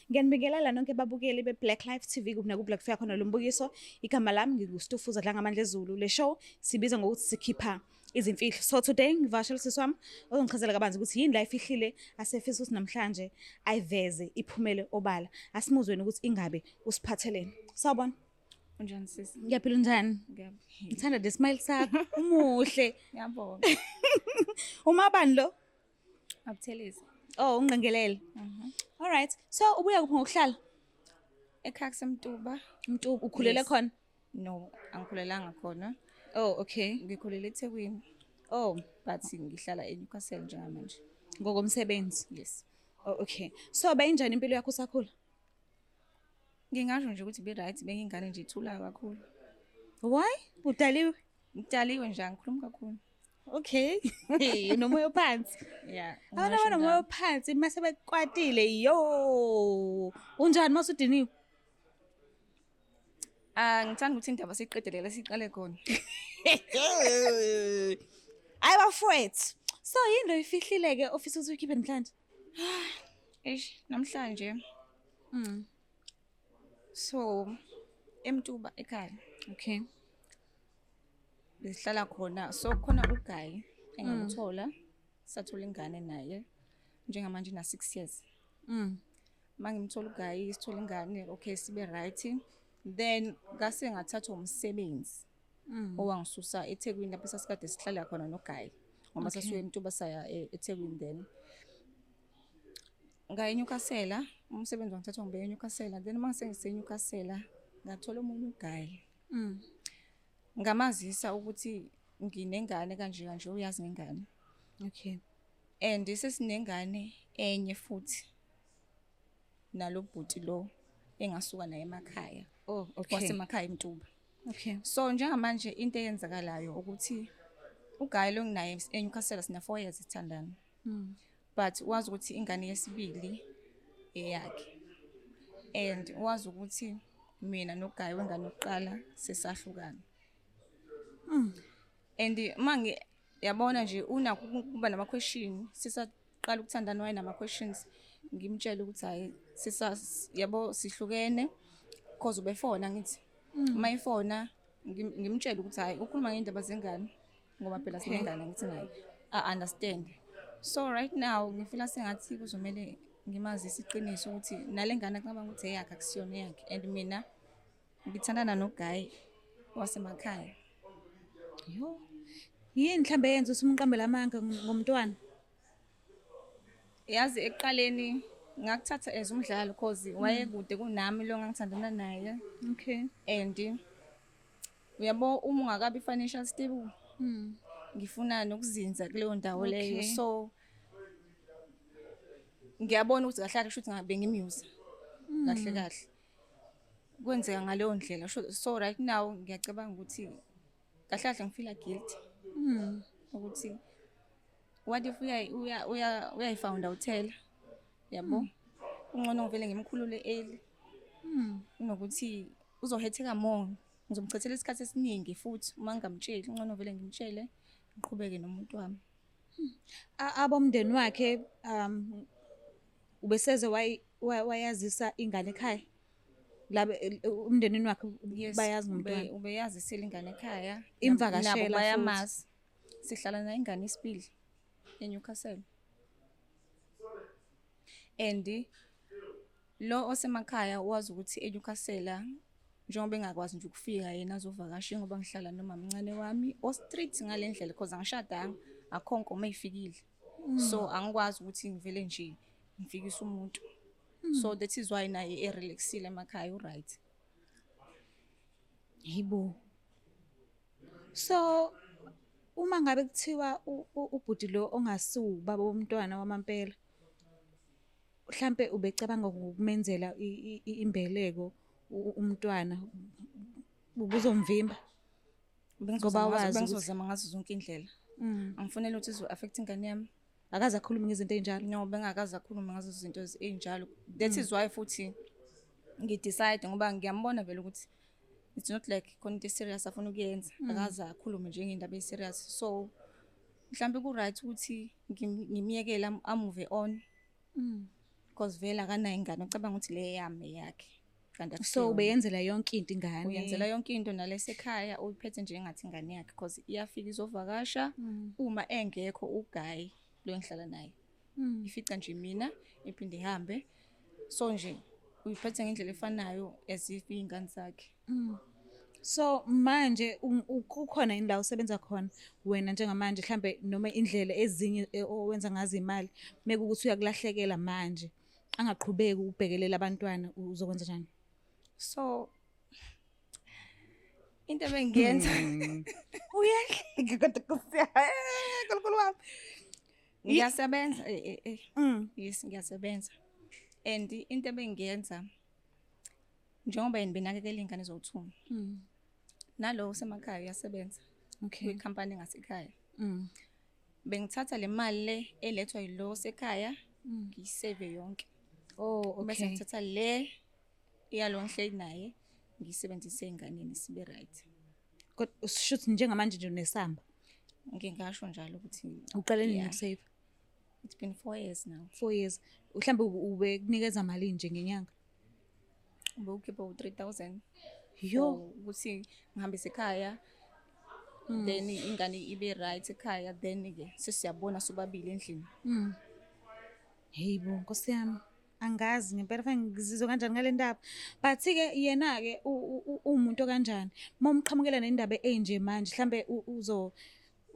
Ngiyanibingelela nonke babukeli be-Black Life TV kuphi nakuphi la kufika khona lo mbukiso. Igama lami nginguStufuza Dlangamandla Zulu. Le show sibiza ngokuthi sikhipha izimfihlo. So today ngivakashela usisi wami ozongichazela kabanzi ukuthi yini la ifihlile asefisa ukuthi namhlanje ayiveze iphumele obala. Asimuzweni ukuthi ingabe usiphatheleni. Sawubona. Unjani sisi? Ngiyaphila, unjani? Ngiyaphila. Ngithanda the smile sakho. Umuhle. Ngiyabonga. Umabani lo? Abuthelezi. Oh, ungqengelele. All right. So ubuya kuphi ngokuhlala? Ekhaya kuseMtuba. Mtuba, ukhulele Yes. khona? No, angikhulelanga khona. Oh, okay. Ngikhulele eThekwini, Oh, but ngihlala eNewcastle njengamanje. Ngokomsebenzi. Yes. Oh, okay. So bayinjani impilo yakho usakhula? Ngingasho nje ukuthi be right, bengingane nje ithulayo kakhulu. Why? Udaliwe? Ngidaliwe nje, angikhulumi kakhulu. Okay. Unomoya ophansi. Yeah. Abantu Ngingasho abanomoya njalo. ophansi mase bekwatile, yo. Unjani masudiniwe? Ah, ngithanda ukuthi indaba siyiqedelele siqale khona. Hayi bafowethu. So yini lo ifihlile ke ofisa ukuthi uyikhiphe namhlanje? Eish, namhlanje so eMtuba ekhaya besihlala khona, so khona u-guy engamthola, sathola ingane naye, njengamanje ina 6 years. Mangimthola u-guy, sithola ingane, okay, sibe right, then ngase ngathathwa umsebenzi owangisusa eThekwini lapho sasikade sihlala khona no-guy, ngoba sasuke eMtuba saya eThekwini, then ngaya eNewcastle. Umsebenzi wangithatha ngibeka eNewcastle, then uma sengise Newcastle ngathola omunye u-guy. Ngamazisa ukuthi nginengane kanje kanje, uyazi ngengane and sesinengane enye futhi nalo bhuti lo engasuka naye emakhaya, wasemakhaya eMtuba. So njengamanje into eyenzakalayo ukuthi u-guy lo nginaye eNewcastle sina 4 years sithandana, but wazi ukuthi ingane yesibili eyakhe and wazi ukuthi mina no-guy wengane yokuqala sesahlukana. And mangi yabona nje unakho ukuba nama question, sisaqala ukuthandana waye nama questions, ngimtshela ukuthi hayi, sisa yabo sihlukene, cause ubefona, ngithi mayifona ngimtshela ukuthi hayi, ukhuluma ngendaba zengane ngoba phela sinengane, ngithi naye a understand. So right now ngifila sengathi kuzomele ngimazise iqiniso ukuthi nale ngane acabanga ukuthi eyakhe akusiyona eyakhe and mina ngithandana no-guy wasemakhaya. Yo. Yini mhlambe yenza ukuthi umqambele amanga ngomntwana? Yazi, ekuqaleni ngakuthatha as umdlalo cause wayekude kunami lo ngangithandana naye and uyabo uma ungakabi financial stable, ngifuna nokuzinza kuleyo ndawo leyo. So ngiyabona ukuthi kahle kahle kusho ukuthi ngabe ngimuse kahle kahle kwenzeka ngaleyo ndlela. So right now ngiyacabanga ukuthi kahle kahle ngifila guilty ukuthi what if uyayi-found out, yabo, kungcono ngivele ngimkhulule early kunokuthi uzohetheka more, ngizomchithela isikhathi esiningi futhi uma ngingamtsheli. Kungcono vele ngimtshele, ngiqhubeke nomuntu wami. Abomndeni wakhe ubeseze wayazisa ingane ekhaya? Labe umndenini wakhe Yes. bayazi ngomntwana? Ubeyazisile ingane ekhaya. Imvakashela Nabo futhi. bayamazi, sihlala naye ingane isibili eNewcastle and lo osemakhaya wazi ukuthi eNewcastle, njengoba engakwazi nje ukufika yena azovakasha ngoba ngihlala nomamncane wami o-strict ngale ndlela, cause angishadanga, akho nkomo eyifikile, so angikwazi ukuthi ngivele nje ngifikise umuntu. So that is why naye erelaxile emakhaya, u-right. Yibo. So uma ngabe kuthiwa ubhuti lo ongasiwu baba womntwana wamampela, mhlambe ubecabanga ngokumenzela imbeleko umntwana, ubuzomvimba? Ngoba wazi ukuthi- Bengizozama ngazo zonke indlela. Angifunele ukuthi izo-affect ingane yami. Akaze akhulume ngezinto ey'njalo? No, bengakaze akhulume ngazo izinto ey'njalo. That is why futhi ngidecide, ngoba ngiyambona vele ukuthi it's not like khona into e-serious afuna ukuyenza. Akaze akhulume njengendaba e-serious, so mhlambe ku-right ukuthi ngimyekele amove on. Because vele akanayo ingane, ucabanga ukuthi le yami eyakhe. Kanti So akusiyona. ubeyenzela yonke into ingane. Uyenzela yonke into nalesekhaya, uyiphethe nje engathi ingane yakhe because iyafika izovakasha uma engekho uguy lo engihlala naye. Ifica nje mina iphinde ihambe. So nje uyiphethe ngendlela efanayo as if iy'ngane zakhe. So manje kukhona indawo osebenza khona wena njengamanje, mhlambe noma indlela ezinye owenza ngazo imali, mekuwukuthi uyakulahlekela manje angaqhubeki ukubhekelela abantwana, uzokwenza njani? So into ebengiyenza, Uyahleka kodwa Nkosi yami, Nkulunkulu wami. Ngiyasebenza. Yes, ngiyasebenza. And into ebengiyenza, njengoba yena benakekela iy'ngane zowu-two, nalo osemakhaya uyasebenza kwikhampani engasekhaya. Bengithatha le mali le elethwa yilo osekhaya, ngiyisave yonke. Bese ngithatha le yalo ngihleli naye, ngiyisebenzise ey'nganeni, sibe right. Kodwa shuthi njengamanje nje unesamba. Ngingasho njalo ukuthi Uqale nini Yeah. ukusave? It's been 4 years now. 4 years. Mhlambe ube kunikeza mali nje ngenyanga? Ubewukhipha u-3,000. Yo. For ukuthi ngihambise ekhaya. Then ingane ibe right ekhaya, then ke sesiyabona sobabili endlini. Hey bo, Nkosi yami. Angazi ngempela fanele ngizizwe kanjani ngale ndaba. But ke yena ke umuntu kanjani? Momqhamukela nendaba enje manje, mhlambe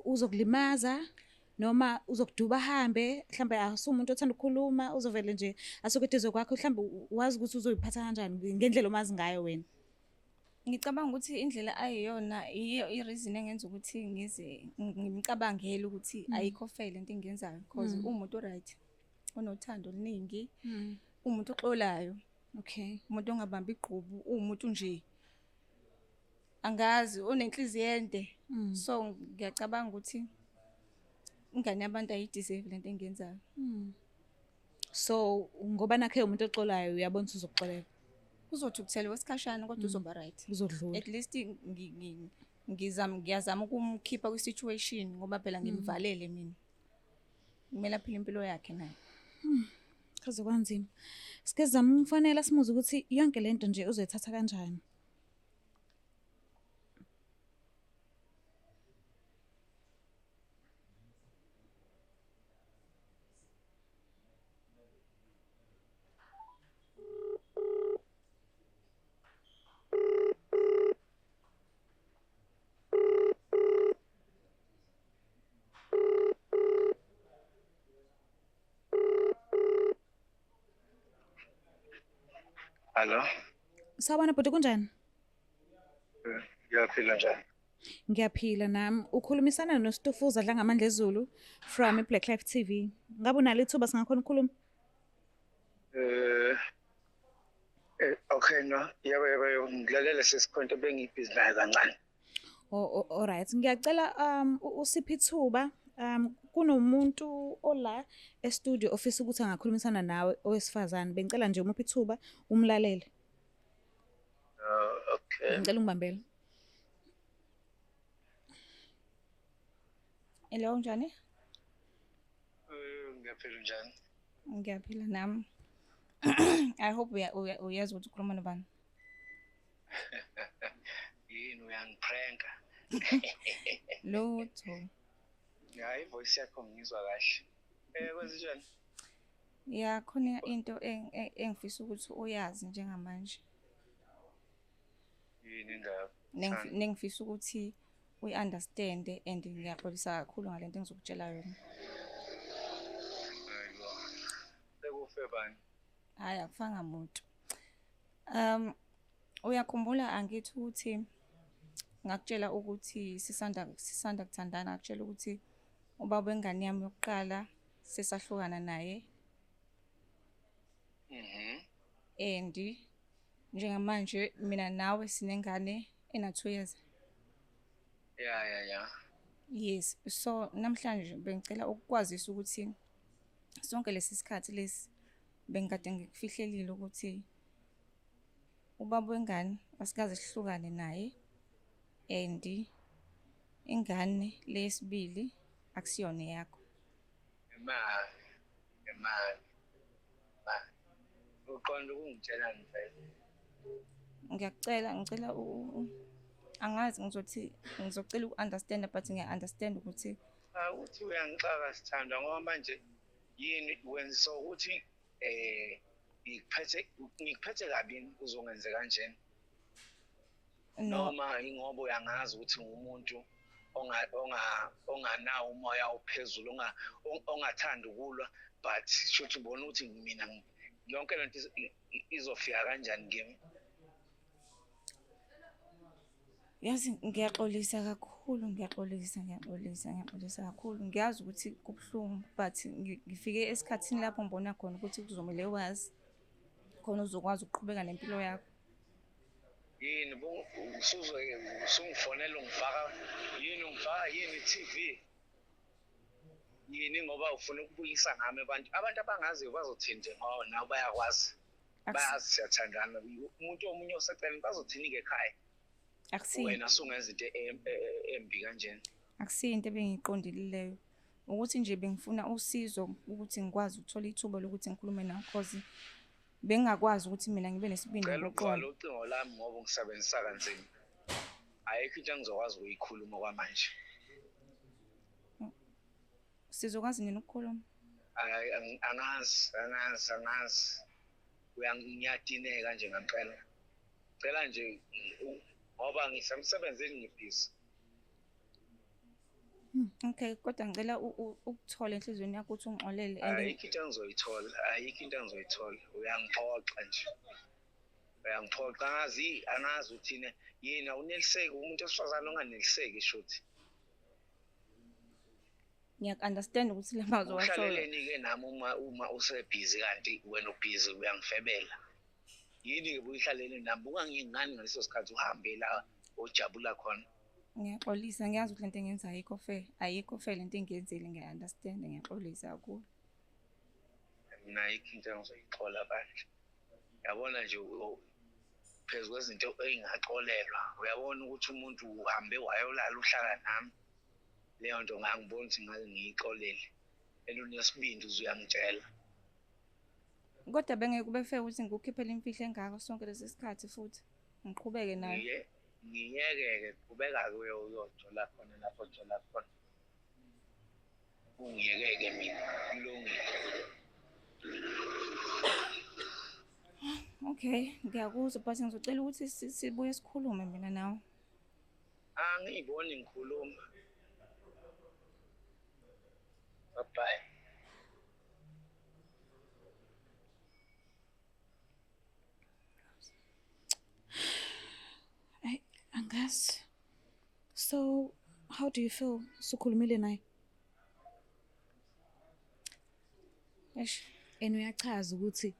uzokulimaza noma uzokuduba hambe, mhlambe asumuntu othanda ukukhuluma, uzovele nje asuke eduze kwakho, mhlambe wazi ukuthi uzoyiphatha kanjani ngendlela omazi ngayo wena. Ngicabanga ukuthi indlela ayiyona iyo i-reason engenza ukuthi ngize ngimcabangele ukuthi ayikho fair lento engiyenzayo, because umuntu right, onothando oluningi, umuntu oxolayo, umuntu ongabambi igqubu, umuntu nje angazi onenhliziyo ende. So ngiyacabanga ukuthi ingane yabantu ayideserve lento engiyenzayo. So ngoba nakhe umuntu oxolayo, uyabona ukuthi uzokuxolela. Uzothukuthela kwesikhashana, kodwa uzoba right. Uzodlula. At least ngizama, ngiyazama ukumkhipha kwi-situation, ngoba phela ngimvalele mina. Kumele aphile impilo yakhe naye. Chaze kwanzima. Sike sizame umfonela, simuze ukuthi yonke lento nje uzoyithatha kanjani. Hello. Sawubona bhuti, kunjani? Ngiyaphila, njani? Ngiyaphila nami. Ukhulumisana noStufuza Dlangamandla Ezulu from iBlack Life TV. Ngabe unalo ithuba, singakhona ukukhuluma? Okay, no. Yebo, yebo, yebo, ngilalele sesikhonto, bengibhizi nayo kancane. Oh, alright. Ngiyacela usiphe ithuba. Kunomuntu ola e-studio ofisa ukuthi angakhulumisana nawe, owesifazane. Bengicela nje umuphe ithuba umlalele. Okay. Ngicela ungibambele. Hello, njani? Ngiyaphila, njani? Ngiyaphila nami. I hope uyazi ukuthi ukhuluma nobani. Yini, uyangipranka? Lutho. Ya, ivoice yakho ngizwa kahle. Kwenzenjani? Ya, khona into engifisa ukuthi uyazi njengamanje. Yini indaba? Nengifisa ukuthi uyi-understand, and ngiyaxolisa kakhulu ngalento engizokutshela yona. Hayibo. Sekufe bani? Hhayi, akufanga muntu. Uyakhumbula angithi ukuthi ngakutshela ukuthi sisanda kuthandana, ngakutshela ukuthi ubaba wengane yami yokuqala sesahlukana naye. And njengamanje mina nawe sinengane ena 2 years. Ya. Yes, so namhlanje bengicela ukukwazisa ukuthi sonke lesi sikhathi lesi bengikade ngikufihlelile ukuthi ubaba wengane asikaze sihlukane naye, and ingane leyesibili akusiyona yakho. Imali. Imali. Imali. Uqonda ukungitshelani vele? Ngiyakucela, ngicela angazi ngizothi ngizocela uku-understand, but ngiya-understand ukuthi Cha, uthi uyangixaka sithandwa, ngoba manje yini wenza ukuthi ngikuphethe kabi uzongenze kanjena? No. Noma ingoba uyangazi ukuthi ngumuntu onganawo umoya ophezulu, ongathandi ukulwa, but shuthi ubona ukuthi mina yonke lento izofika kanjani kimi? Yazi ngiyaxolisa kakhulu, ngiyaxolisa, ngiyaxolisa, ngiyaxolisa kakhulu. Ngiyazi ukuthi kubuhlungu, but ngifike esikhathini lapho ngibona khona ukuthi kuzomele wazi khona uzokwazi ukuqhubeka nempilo yakho. Yini usungifonela ungifaka yini, ungifaka yini i-TV yini, ngoba ufuna ukubuyisa ngami abantu abangaziyo bazothini nje, ngoba nawe bayakwazi, bayazi siyathandana. Umuntu omunye oseceleni bazothini-ke ekhaya? Wena sungenza into embi kanjena. Akusiyo into ebengiyiqondile leyo, ukuthi nje bengifuna usizo ukuthi ngikwazi ukuthola ithuba lokuthi ngikhulume nawe, cause bengingakwazi ukuthi mina ngibe nesibindi. Cela ukuvala ucingo lami ngoba ungisebenzisa kanzima. Ayikho into engizokwazi ukuyikhuluma kwamanje. Sizokwazi nini ukukhuluma? Angazi, angazi, angazi. Ngiyadineka nje ngempela. Cela nje ngoba ngisemsebenzini, ngibhizi. Okay, kodwa ngicela ukuthole enhliziyweni yakho ukuthi ungixolele. Ayikho into engizoyithola, ayikho into engizoyithola. Uyangiphoxa nje, uyangiphoxa. Angazi, angazi uthini yini. Awuneliseki, umuntu wesifazane onganeliseki shuthi. Ngiyaku-understand ukuthi la mazwi owashoyo. Uhlaleleni-ke nami uma usebhizi, kanti wena ubhizi uyangifebela? Yini-ke buyihlalele nami, ungangiyingani ngaleso sikhathi uhambe la ojabula khona? Ngiyaxolisa, ngiyazi ukuthi lento engiyenzayo ayikho fair, ayikho fair lento engiyenzile, ngiya-understand, ngiyaxolisa kakhulu. Mina ayikho into engizoyixola bandla. Yabona nje, phezu kwezinto ey'ngaxolelwa, uyabona ukuthi umuntu uhambe wayolala uhlala nami, leyo nto ngangibona ukuthi ngake ngiyixolele, and unesibindi uze uyangitshela. Kodwa bengeke kube fair ukuthi ngikukhiphele imfihlo engaka sonke lesi sikhathi futhi ngiqhubeke nayo. Ngiyeke-ke, qhubeka-ke uyojola khona lapho ojola khona. Ungiyeke-ke mina, kulungile. Okay, ngiyakuzwa, but ngizocela ukuthi sibuye sikhulume mina nawe. Angiyiboni ngikhuluma. Bye bye. Ay, angazi. So, how do you feel? Sukhulumile naye? Eish. And uyachaza ukuthi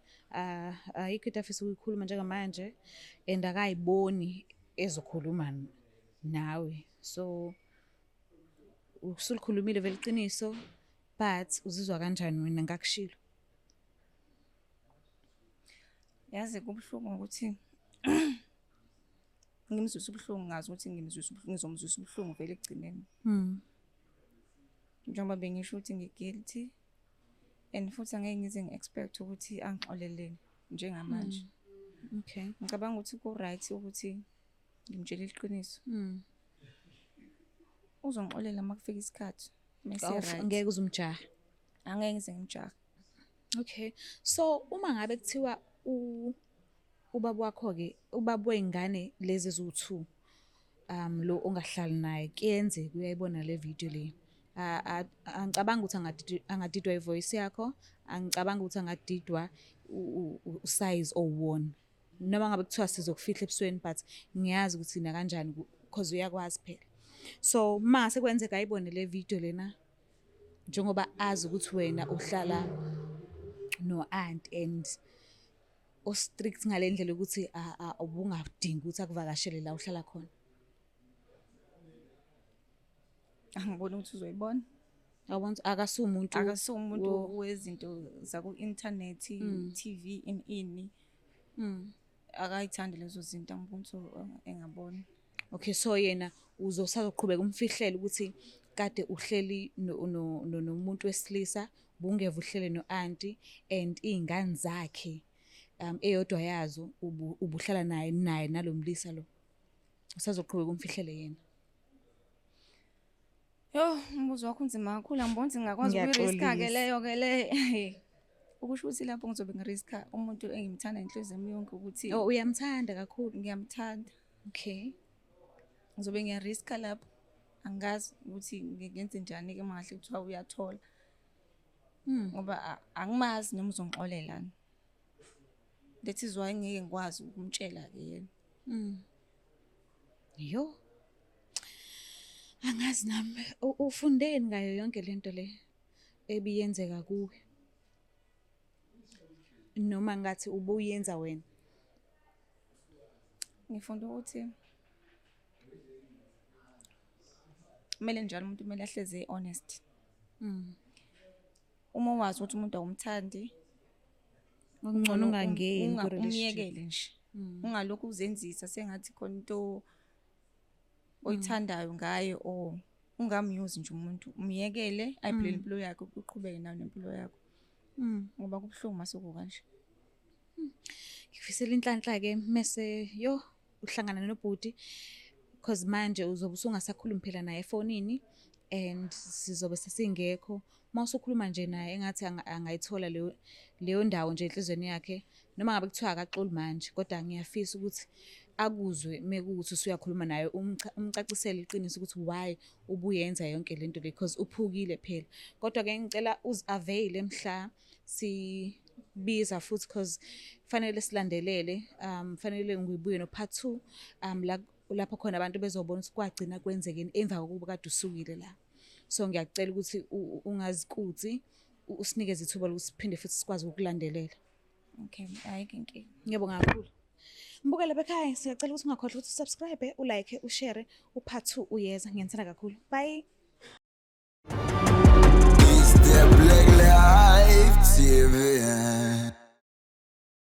ayikho into afisa ukuyikhuluma njengamanje and akayiboni ezokhuluma nawe. So usulikhulumile vele iqiniso, but uzizwa kanjani wena ngakushilo? Yazi kubuhlungu ukuthi ngimzwisa ubuhlungu, ngazi ukuthi ngimzwisa ubuhlungu, ngizomzwisa ubuhlungu vele ekugcineni. Njengoba bengisho ukuthi ngi-guilty and futhi angeke ngize ngi-expect ukuthi angixolele njengamanje. Ngicabanga ukuthi ku-right ukuthi ngimtshele iqiniso. Uzongixolela uma kufika isikhathi. Mese right. Ngeke uzumjaha. Angeke ngize ngimjahe. Okay. So uma ngabe kuthiwa ubaba wakho ke, ubaba wey'ngane lezi eziwu-2, lo ongahlali naye, kuyenzeka uyayibona le video le. Angicabanga ukuthi angadidwa ivoice yakho, angicabanga ukuthi angadidwa usize owuwona. Noma ngabe kuthiwa sizokufihla ebusweni, but ngiyazi ukuthi na kanjani, because uyakwazi phela. So mase kwenzeka ayibone le video lena, njengoba azi ukuthi wena uhlala no-aunt and o-strict ngale ndlela ukuthi ubungadingi ukuthi akuvakashele la uhlala khona. Angiboni ukuthi uzoyibona. Awubona akasumuntu Akasumuntu wezinto zaku-internet, TV, in ini. Akayithandi lezo zinto, angiboni ukuthi engabona. Okay, so yena uzosazoqhubeka umfihlele ukuthi kade uhleli nomuntu wesilisa, bungeve uhlele no-auntie and iy'ngane zakhe. Eyodwa yazo ubuhlala naye naye nalomlisa lo. Usazoqhubeka umfihlele yena? Yo, umbuzo wakho unzima kakhulu, angiboni ukuthi ngingakwazi ukuyiriska-ke Ngiyaxolisa. leyo ke le. Ukusho ukuthi lapho ngizobe ngiriska umuntu engimthanda inhliziyo yami yonke ukuthi Oh, uyamthanda kakhulu. Ngiyamthanda. Okay. Ngizobe ngiyariska lapho. Angazi ukuthi ngenze njani-ke uma ngahle kuthiwa uyathola. Ngoba angimazi noma uzongixolela. That is why ngeke ngikwazi ukumtshela-ke yena. Yo. Angazi nami, ufundeni ngayo yonke lento le ebiyenzeka kuwe? Noma ngathi ubuyenza wena? Ngifunda ukuthi kumele njalo umuntu kumele ahlezi honest. Uma wazi ukuthi umuntu awumthandi, Ngcono ungangeni ku-relationship. Umyekele nje. Ungalokhu uzenzisa sengathi khona into oyithandayo ngaye or ungamuse nje umuntu. Umyekele ayiphilele impilo yakhe, uqhubeke nayo nempilo yakho. Ngoba kubuhlungu mase kukanje. Ngifisela inhlanhla ke mese yo uhlangana nobhuti, because manje uzobe usungasakhulumi phela naye efonini and sizobe sesingekho. Uma usukhuluma nje naye, engathi angayithola leyo ndawo nje enhliziyweni yakhe, noma ngabe kuthiwa akaxoli manje, kodwa ngiyafisa ukuthi akuzwe mekuwukuthi usuyakhuluma naye, umcacisele iqiniso ukuthi why ubuyenza yonke lento le, because uphukile phela. Kodwa-ke ngicela uzi-avail mhla sibiza futhi, cause fanele silandelele, fanele ngibuye no-part 2 la lapho khona abantu bezobona ukuthi kwagcina kwenzekeni emva kokuba kade usukile la. So ngiyakucela ukuthi ungazikuthi usinikeze ithuba lokuthi siphinde futhi sikwazi ukukulandelela. Okay, ayikho inkinga. Ngiyabonga kakhulu. Mbukele bekhaya, siyacela ukuthi ungakhohlwa ukuthi usubscribe, ulike, ushare, upart 2 uyeza. Ngiyanithanda kakhulu. Bye. It's the